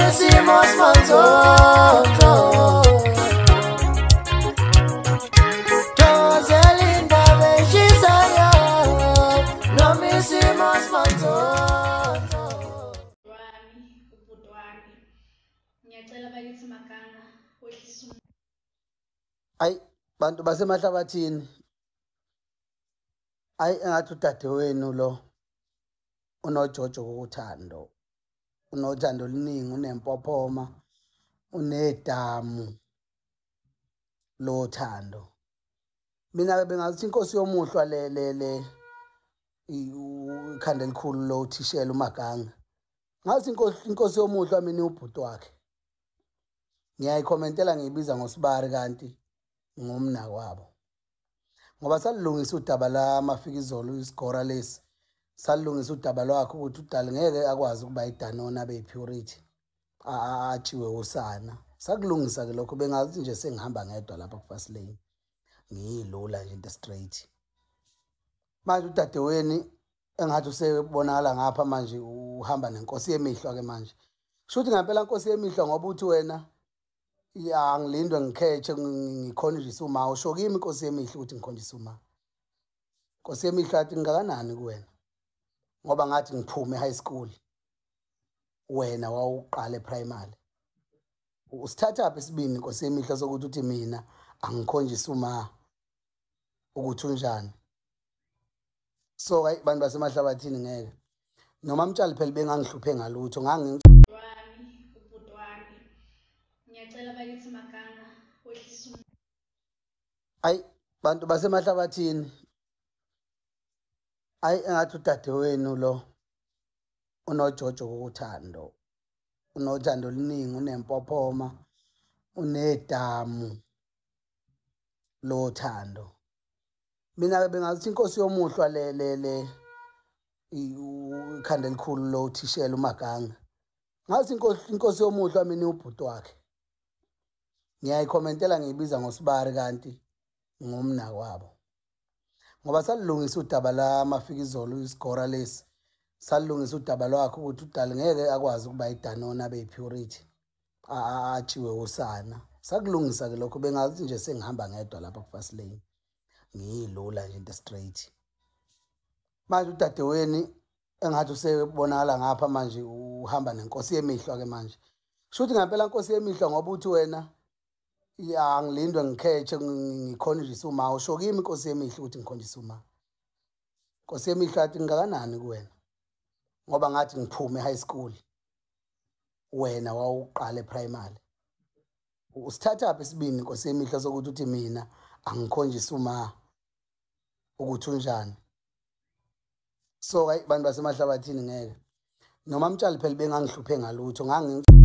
isimo simanzonzo. Thokozela indaba eshisayo noma isimo simanzonzo. Wami, ubhuti wami, ngiyacela bakithi Maganga wehlisa. Ayi bantu basemahlabathini, ayi engathi udadewenu lo unojojo kokuthando, unothando oluningi, unempophoma, unedamu lothando. Mina-ke bengathi inkosi yomuhlwa le le le ikhanda elikhulu lo uthishela uMaganga, ngathi inkosi yomuhlwa mina ubhuti wakhe. Ngiyayikhomentela ngiyibiza ngosibari kanti ngumnakwabo, ngoba salilungisa udaba la Mafikizolo isigora lesi, salilungisa udaba lwakhe ukuthi udali ngeke akwazi ukuba iDanone abe yi-purity atshiwe usana. Sakulungisa-ke lokho, bengathi nje sengihamba ngedwa lapha ku-fast lane, ngiyilula nje into straight. Manje udadewenu engathi usebonakala ngapha manje uhamba nenkosi yemihlwa-ke manje. Kusho ukuthi ngempela nkosi yemihlwa, ngoba uthi wena angilindwe ngikhethe ngikhonjise uma, usho kimi inkosi yemihlwa ukuthi ngikhonjise uma. Nkosi yemihlwa athi ngingakanani kuwena, ngoba ngathi ngiphume e-high school wena wawuqala e-primary. Usithathaphi isibindi nkosi yemihlwa sokuthi uthi mina angikhonjise uma ukuthi unjani? So hayi bantu basemahlabathini ngeke noma Mtshali phela bengangihluphe ngalutho wami, ubhuti wami, ngiyacela bakithi Maganga wehlisa. Ayi bantu basemahlabathini, ayi engathi udadewenu lo unojojo kokuthando, unothando oluningi, unempophoma, unedamu lothando. Mina-ke bengathi inkosi yomuhlwa le le le ikhanda elikhulu lo uthishela uMaganga, ngathi inkosi yomuhlwa mina ubhuti wakhe. Ngiyayikhomentela ngiyibiza ngosibari kanti ngumnakwabo, ngoba salilungisa udaba la Mafikizolo isigora lesi, salilungisa udaba lwakhe ukuthi udali ngeke akwazi ukuba iDanone abe yi-purity atshiwe usana. Sakulungisa-ke lokho, bengathi nje sengihamba ngedwa lapha ku-fast lane, ngiyilula nje into straight. Manje udadewenu engathi usebonakala ngapha manje uhamba nenkosi yemihlwa-ke manje. Kusho ukuthi ngempela nkosi yemihlwa, ngoba uthi wena angilindwe ngikhethe ngikhonjise uma, usho kimi inkosi yemihlwa ukuthi ngikhonjise uma. Nkosi yemihlwa athi ngingakanani kuwena, ngoba ngathi ngiphume e-high school wena wawuqala e-primary. Usithathaphi isibindi nkosi yemihlwa sokuthi uthi mina angikhonjise uma ukuthi unjani? So hayi bantu basemahlabathini ngeke noma Mtshali phela bengangihluphe ngalutho.